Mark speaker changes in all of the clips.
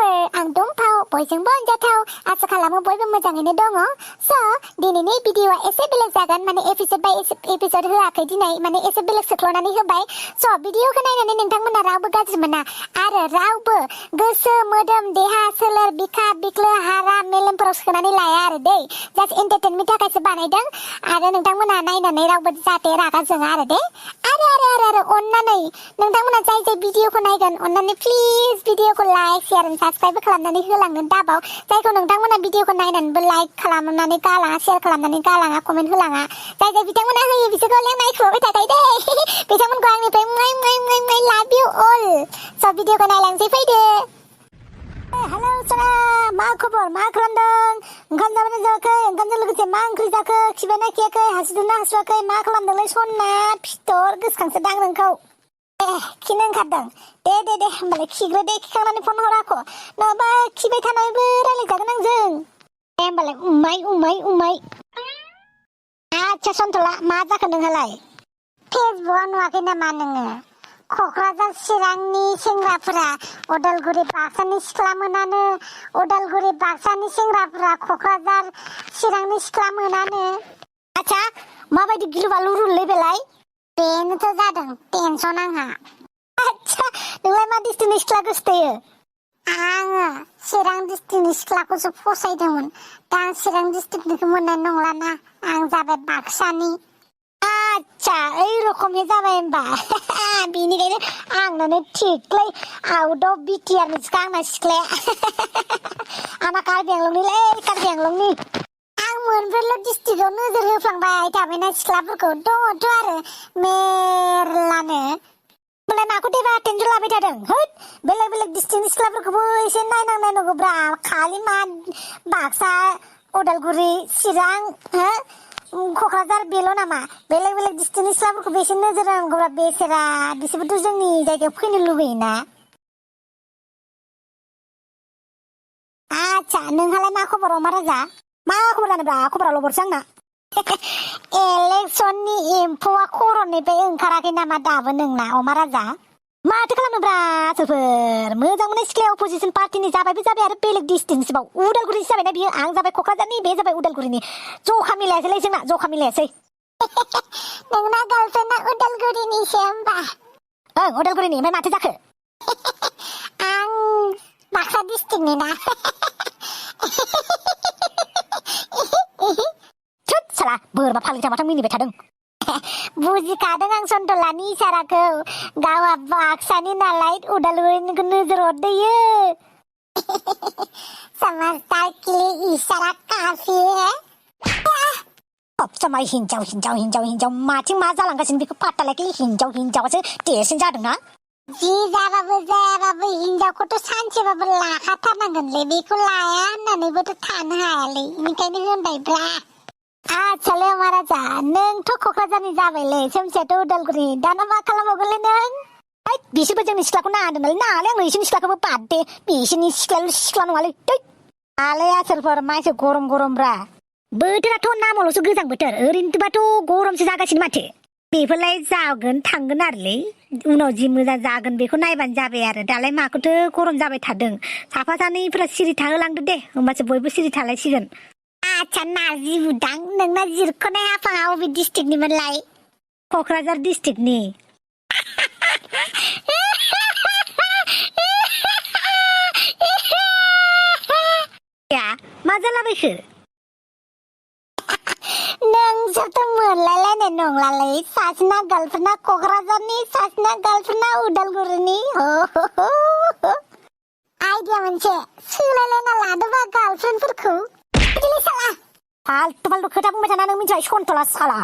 Speaker 1: आं दंफाव बयजोंबो अनजाथाव आसा खालामो बयबो मोजाङैनो दङ स' दिनैनि भिडिअआ एसे बेलेग जागोन माने एपिसोड बाय एपिसोड होआखै दिनै माने एसे बेलेग सोख्ल'नानै होबाय स' भिडिअखौ नायनानै नोंथांमोना रावबो गाज्रि मोना आरो रावबो गोसो मोदोम देहा सोलेर बिखा बिख्लो हारा मेलेमफोराव सोनानै लाया आरो दै जास्ट एन्टारटेनमेन्टनि थाखायसो बानायदों आरो नोंथांमोना नायनानै रावबो जाहाथे रागा जोङा आरो दे आरो अननानै नोंथांमोना जाय भिडिअखौ नायगोन अननानै प्लिज भिडिअखौ लाइक शेयार एन्ड साबस्क्राइब खालामनानै होलांनो दाबाव जायखौ नोंथांमोना भिडिअखौ नायनानैबो लाइक खालामनानै गालाङा शेयार खालामनानै गालाङा कमेन्ट होलाङा जाय बिथांमोना होयो बिसोरखौ नायखुबाय थाखायो दे बिथांमोनखौ आंनिफ्राय मै लाभ इउ अल स' भिडिअखौ नायलांसै फैदो हेलौ सना मा खबर मा खालामदों ओंखाम जाबाय जायाखै ओंखामजों लोगोसे मा ओंख्रि जाखो खिबायना खियाखै हासुदोंना हासुवाखै मा खालामदोंलै सना फिथर गोसोखांसो दां नोंखौ खिनो ओंखारदों दे होमबालाय खिग्रो दे खिखांनानै फन हराख' नङाबा खिबाय थानानैबो रायलायजागोन आंजों दे होमबालाय उमाय आच्छा सन्थला मा जाखो नोंहालाय फेसबुकआव नुवाखै नामा नोङो क'क्राझार चिरांनि सेंग्राफोरा उदालगुरि बाक्सानि सिख्ला मोनानो उदालगुरि बाक्सानि सेंग्राफोरा क'क्राझार चिरांनि सिख्ला मोनानो आच्छा माबायदि गिलु बालु रुललै बेलाय बेनोथ' जादों टेनसन आंहा आच्छा नोंलाय मा डिस्ट्रिक्टनि सिख्ला गोसोथोयो आङो चिरां डिस्ट्रिक्टनि सिख्लाखौसो फसायदोंमोन दा आं चिरां डिस्ट्रिक्टनिखौ मोननाय नंलाना आं जाबाय बाक्सानि आच्छा ओइ रखमनि जाबाय होमबा बेनिखायनो आंनानो थिगलै आउट अफ बिटिआरनिसोखा आंना सिख्लाया आंना कार्बि आंलंनि आं मोनब्रैल' डिस्ट्रिक्टआव नोजोर होफ्लांबाय थाबायना सिख्लाफोरखौ दङथ' आरो मेरलानो होमबालाय माखौ देबा टेनसन लाबाय थादों होद बेलेग डिस्ट्रिक्टनि सिख्लाफोरखौबो एसे नायनांगौब्रा खालि मा बाक्सा उदालगुरि चिरां क'क्राझार बेल' नामा बेलेग डिस्ट्रिक्टनि सिख्लाफोरखौबो एसे नोजोर होनांगौब्रा बेसेरा बिसोरबोथ' जोंनि जायगायाव फैनो लुबैयोना आच्छा नोंहालाय मा खबर अमा राजा मा खबर जानोब्रा खबरा लबरसो आंना इलेक्सननि एम्फौआ खर'निफ्राय ओंखाराखै नामा दाबो नोंना अमा राजा माथो खालामनोब्रा सोरफोर मोजां मोननाय सिख्लाया अपोजिसन पार्टिनि जाबायबो जाबाय आरो बेलेग डिस्ट्रिक्टनिसोबाव उदालगुरिसो जाबायना बियो आं जाबाय क'क्राझारनि बे जाबाय उदालगुरिनि जखा मिलायासैलै जोंना जखा मिलायासै नोंना गार्लफ्रेन्डआ उदालगुरिनिसो होमबा ओं उदालगुरिनि ओमफ्राय माथो जाखो आं बाक्सा डिस्ट्रिक्टनि ना साला बोरबा फालिथां माथां मिनिबाय थादों बुजिखादों आं सन्थलानि इसाराखौ गावहा बाक्सानि नालाय उदालगुरिनिखौ नोजोर हरदोयो समझदार के लिए इशारा काफी है अब समाय हिन्जाव माथिं मा जालांगासिनो बेखौ पात्ता लायाखै हिन्जावासो देरसिन जादोंना जि जायाबाबो हिन्जावखौथ' सानसेबाबो लाखाथारनांगोनलै बेखौ लाया होननानैबोथ' थानो हायालै बेनिखायनो होनबायब्रा आच्छालै अमा राजा नोंथ' क'क्राझारनि जाबायलै सोमसेयाथ' उदालगुरि दाना मा खालामबावगोनलै नों बिसोरबो जोंनि सिख्लाखौ नाङादोंमोनलै आं बिसोरनि सिख्लाखौबो बाद दे बिसोरनि सिख्ला नङालै आलै आसोलफोर मानसि गरमब्रा बोथोराथ' नामावल'सो गोजां बोथोर ओरैनोबाथ' गरमसो जागासिनो माथो बेफोरलाय जागोन थांगोन आरोलै उनाव जि मोजां जागोन बेखौ नायबानो जाबाय आरो दालाय माखौथो गरम जाबाय थादों साफा सानैफोरा सिरि थाहोलांदो दे होमबासो बयबो सिरि थालायसिगोन आच्छा नारजि बुदां नोंना जिरख'नाय आफाङा अबे डिस्ट्रिक्टनिमोनलाय क'क्राझार डिस्ट्रिक्टनि मा जालाबायखो नोंसोरथ' मोनलायलायनाय नंलालै सासेना गार्लफ्रेन्डआ क'क्राझारनि सासेना गार्लफ्रेन्डआ उदालगुरिनि आइडिया मोनसे सोलायलायना लादोबा गार्लफ्रेन्डफोरखौ फाल्थु खोथा बुंबाय थाना नों मिथिबाय सन्थला साला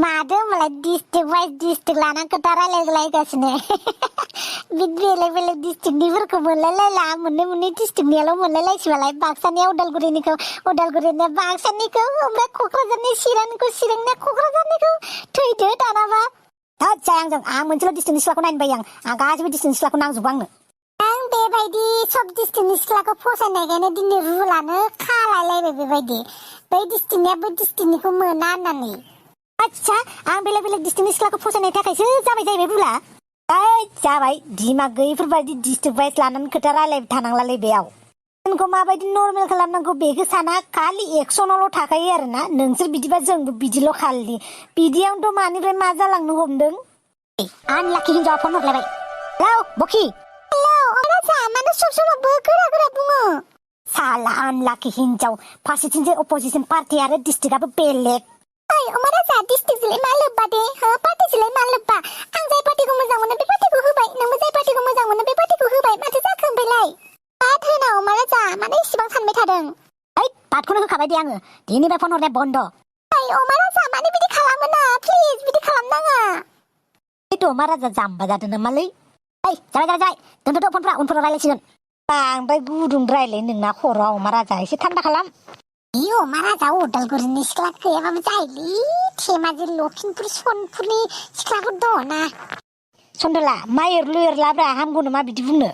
Speaker 1: मादो होमबालाय डिस्ट्रिक्ट वाइज डिस्ट्रिक्ट लाना खोथा रायलायलायगासिनो बेलेग डिस्ट्रिक्टनिफोरखौ मोनलायलायला मोननै डिस्ट्रिक्टनियाल' मोनलायलायसिबालाय बाक्सानिया उदालगुरिनिखौ उदालगुरिनिया बाक्सानिखौ ओमफ्राय क'क्राझारनि चिरांनिया क'क्राझारनिखौ थैदो दानाबा आंजों आं मोनसेल' डिस्ट्रिक्टनि सिख्लाखौ नायनो बायो आं गासिबो डिस्ट्रिक्टनि सिख्लाखौ नांजोबो आंनो आं बेबायदि सब डिस्ट्रिक्टनि सिख्लाखौ फसायनायखायनो दिनै रुलानो खालायलायबाय बेबायदि बै डिस्ट्रिक्टनिया बै डिस्ट्रिक्टनिखौ मोना होननानै आच्छा आं बेलेग डिस्ट्रिक्टनि सिख्लाखौ फसायनायनि थाखायसो जाबाय जाहैबाय रुला
Speaker 2: जाबाय दिमा गैयिफोरबायदि डिस्ट्रिक्ट वाइज लानानै खोथा रायलायबाय थानांलालै बेयाव जोंखौ माबायदि नर्मेल खालामनांगौ बेखौ साना खालि एक्सनावल' थाखायो आरोना नोंसोर बिदिबा जोंबो बिदिल' खालि बिदियावनोथ' मानिफ्राय मा जालांनो हमदों आनलाखि हिनजावा फन हरलायबाय हेलौ बखि
Speaker 1: हेलौ राजा मानो सब समावबो गोरा गोरा बुङो
Speaker 2: साला आनलाखि हिनजाव फारसेथिंजाय अपोजिसन पार्टी आरो डिस्ट्रिक्टआबो बेलेग
Speaker 1: ओइ राजा डिस्ट्रिक्टजोंलाय मा लोब्बा दे पार्टीजोंलाय मा लोब्बा आं जाय पार्टीखौ मोजां मोनो बे पार्टीखौ होबाय नोंबो जाय पार्टीखौ मोजां मोनो बे पार्टीखौ होबाय माथो जाखो ओमफ्रायलाय बाद होनाव राजा मानो इसेबां सानबाय थादों
Speaker 2: ओइ बादखौनो होखाबाय दे आङो दिनैनिफ्राय फन हरनाया बन्द
Speaker 1: ओइ राजा मानो बिदि खालामो ना प्लिज बिदि खालामनाङा
Speaker 2: एथ' राजा जाम्बा जादों नामालै ओइ जाबाय दोनथ'द' फनफ्रा उनफोराव रायलायसिगोन बांद्राय गुदुं रायलाय नोंना खर'आव राजा एसे थान्दा खालाम
Speaker 1: राजा उदालगुरिनि सिख्ला गैयाबाबो जायोलै धेमाजि लखिमपुर सनपुरनि सिख्लाफोर दङ ना
Speaker 2: सन्दला मा एरलुएरलाब्रा हामगौ नामा बिदि बुंनो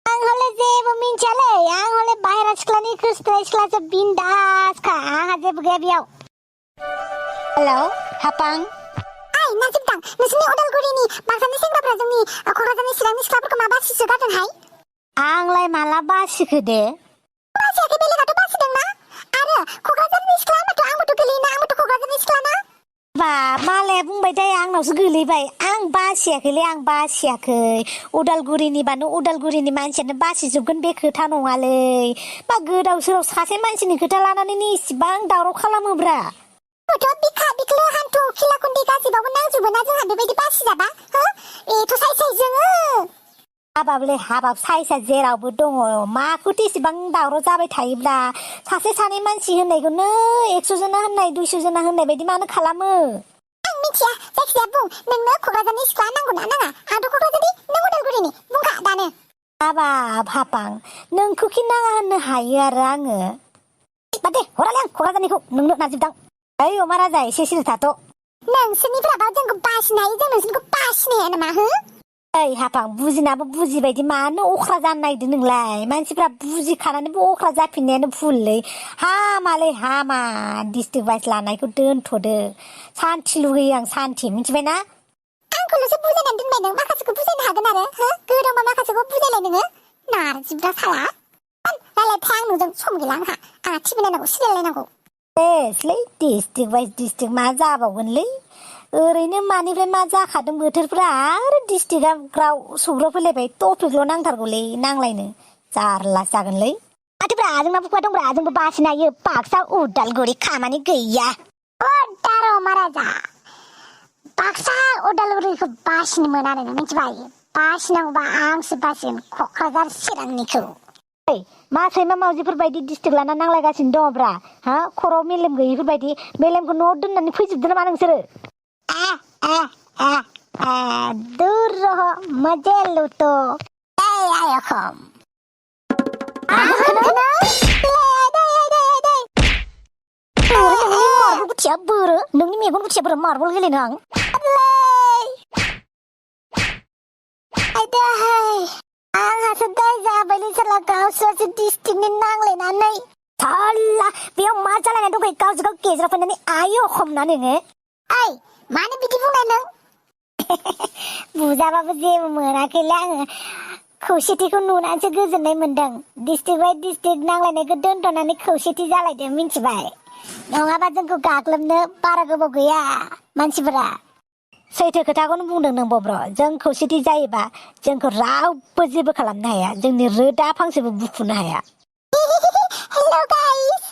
Speaker 1: आं हले जेबो मिन्थियालै आं हले बाहेरा सिख्लानि गोसोथोनाय सिख्लासो बिन्दासखा आंहा जेबो गैया बेयाव
Speaker 2: हेलौ हापां
Speaker 1: ओइ नाजिबदां नोंसोरनि उदालगुरिनि बाक्सानि सेंग्राफ्रा जोंनि क'क्राझारनि चिरांनि सिख्लाफोरखौ मा बासिसो गारदोंहाय
Speaker 2: आंलाय माला बासिखो दे
Speaker 1: बासियाखै बेलेगाथ' बासिदोंना आरो क'क्राझारनि सिख्ला होनबाथ' आंबोथ' गोलैयोना आंबोथ' क'क्राझारनि सिख्लाना
Speaker 2: बा मालाया बुंबाय थायो आंनावसो गोलैबाय आं बासियाखैलै आं बासियाखै उदालगुरिनिबानो उदालगुरिनि मानसियानो बासिजोबगोन बे खोथा नङालै बा गोदाव सोराव सासे मानसिनि खोथा लानानैनो इसिबां दावराव खालामोब्रा
Speaker 1: बिखा बिख्लो हान्थु खिला खुन्दै गासिबावबो नांजोबो ना जोंहा बेबायदि बासिजाबा एथ' साय जोङो
Speaker 2: हाबाबलै हाबाब साइसआ जेरावबो दङ माखौथो इसेबां दावराव जाबाय थायोब्ला सासे सानै मानसि होननायखौनो 100 जना होननाय 200 जना होननाय बायदि मानो खालामो
Speaker 1: आं मिथिया जायखिजाया बुं नोंनो क'क्राझारनि सिख्ला नांगौ ना नाङा आंथ' क'क्राझारनि नों उदालगुरिनि बुंखा दानो
Speaker 2: हाबाब हापां नोंखौखि नाङा होननो हायो आरो आङो दे हरालै आं क'क्राझारनिखौ नोंनो नाजिबदां ओइ अमा राजा एसे सिरि थाथ'
Speaker 1: नोंसोरनिफ्राबा जोंखौ बासिनो हायो जों नोंसोरखौ बासिनो हाया नामा हो
Speaker 2: ओइ हापां बुजिनाबो बुजिबायदि मानो अख्रा जानो नागिरदों नोंलाय मानसिफ्रा बुजिखानानैबो अख्रा जाफिननायानो भुललै हामालै हामा डिस्ट्रिक्ट वाइज लानायखौ दोनथ'दो सान्थि लुगैयो आं सान्थि मिथिबायना
Speaker 1: आंखौल'सो बुजायनानै दोनबाय नों माखासेखौ बुजायनो हागोन आरो गोदावबा माखासेखौ बुजायलाय नोङो नारजिब्रा साला रायलायथाय आं नोंजों सम गैला आंहा टिभि नायनांगौ सिरियाल नायनांगौ
Speaker 2: बेसलै डिस्ट्रिक्ट वाइज डिस्ट्रिक्ट मा जाबावगोनलै ओरैनो मानिफ्राय मा जाखादों बोथोरफ्रा आरो डिस्ट्रिक्टआ ग्राव सौग्राव फैलायबाय टपिकल' नांथारगौलै नांलायनो जारला जागोनलै माथोब्रा जोंना बुखुवा दंब्रा जोंबो बासिनो हायो बाक्सा उदालगुरि खामानि गैया
Speaker 1: दार' राजा बाक्सा उदालगुरिखौ बासिनो मोना नोङो मिथिबाय बासिनांगौबा आंसो बासिगोन क'क्राझार चिरांनिखौ
Speaker 2: मा सैमा मावजिफोरबायदि डिस्ट्रिक्ट लाना नांलायगासिनो दङब्रा खर'आव मेलेम गैयिफोरबायदि मेलेमखौ न'आव दोननानै फैजोबदो नामा नोंसोरो
Speaker 1: दूर रहो मजे लूटो आयखम
Speaker 2: मार्बल बुथिया बोरो नोंनि मेगन बुथिया बोरो मार्बल गेलेनो आं
Speaker 1: आंहासो दाय जाबायलै साला गावसोरसो डिस्ट्रिक्टनि नांलायनानै
Speaker 2: साला बेयाव मा जालायना दंखायो गावजों गाव गेजेराव फैनानै आयो हमना नोङो
Speaker 1: ओइ मानो बिदि बुंनाय नों
Speaker 2: बुजाबाबो जेबो मोनाखैलै आङो खौसेथिखौ नुनानैसो गोजोननाय मोनदों डिस्ट्रिक्ट बाय डिस्ट्रिक्ट नांलायनायखौ दोनथ'नानै खौसेथि जालायदों मिथिबाय नङाबा जोंखौ गाग्लोबनो बारा गोबाव गैया मानसिफोरा सैथो खोथाखौनो बुंदों नों बब्र जों खौसेथि जायोबा जोंखौ रावबो जेबो खालामनो हाया जोंनि रोदा फांसेबो बुखुनो हाया
Speaker 1: हेल' गाइस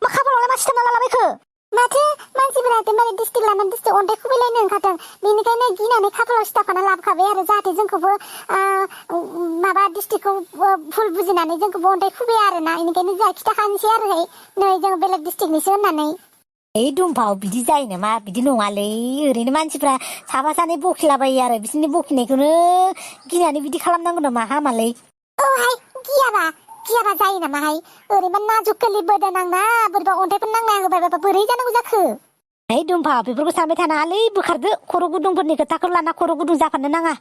Speaker 2: मा खाफालावलाय मा सिथाबना लालाबायखो
Speaker 1: माथो मानसिफोरा एकदमबारे डिस्ट्रिक्ट लानानै डिस्ट्रिक्ट अन्थाइ खुबैलायनो ओंखारदों बेनिखायनो गिनानै खाफालाव सिथाबखाना लाबोखाबाय आरो जाहाथे जोंखौबो माबा डिस्ट्रिक्टखौ भुल बुजिनानै जोंखौबो अन्थाइ खुबैया आरोना बेनिखायनो जोंहा खिथाखानोसै आरोहाय नै जों बेलेग डिस्ट्रिक्टनिसो होननानै
Speaker 2: ओइ दुमफाव बिदि जायो नामा बिदि नङालै ओरैनो मानसिफ्रा साफा सानै बखिलाबायो आरो बिसोरनि बखिनायखौनो गिनानै बिदि खालामनांगौ नामा हामालै
Speaker 1: औहाय गियाबा जायो नामाहाय ओरैबा नाजुकलि बोदो नांना बोरैबा अन्थाइफोर नांना होबाय बोरै जानांगौ जाखो
Speaker 2: ओइ दुमफाव बेफोरखौ सानबाय थानाङालै बोखारदो खर' गुदुंफोरनि खोथाखौ लाना खर' गुदुं जाफानो नाङा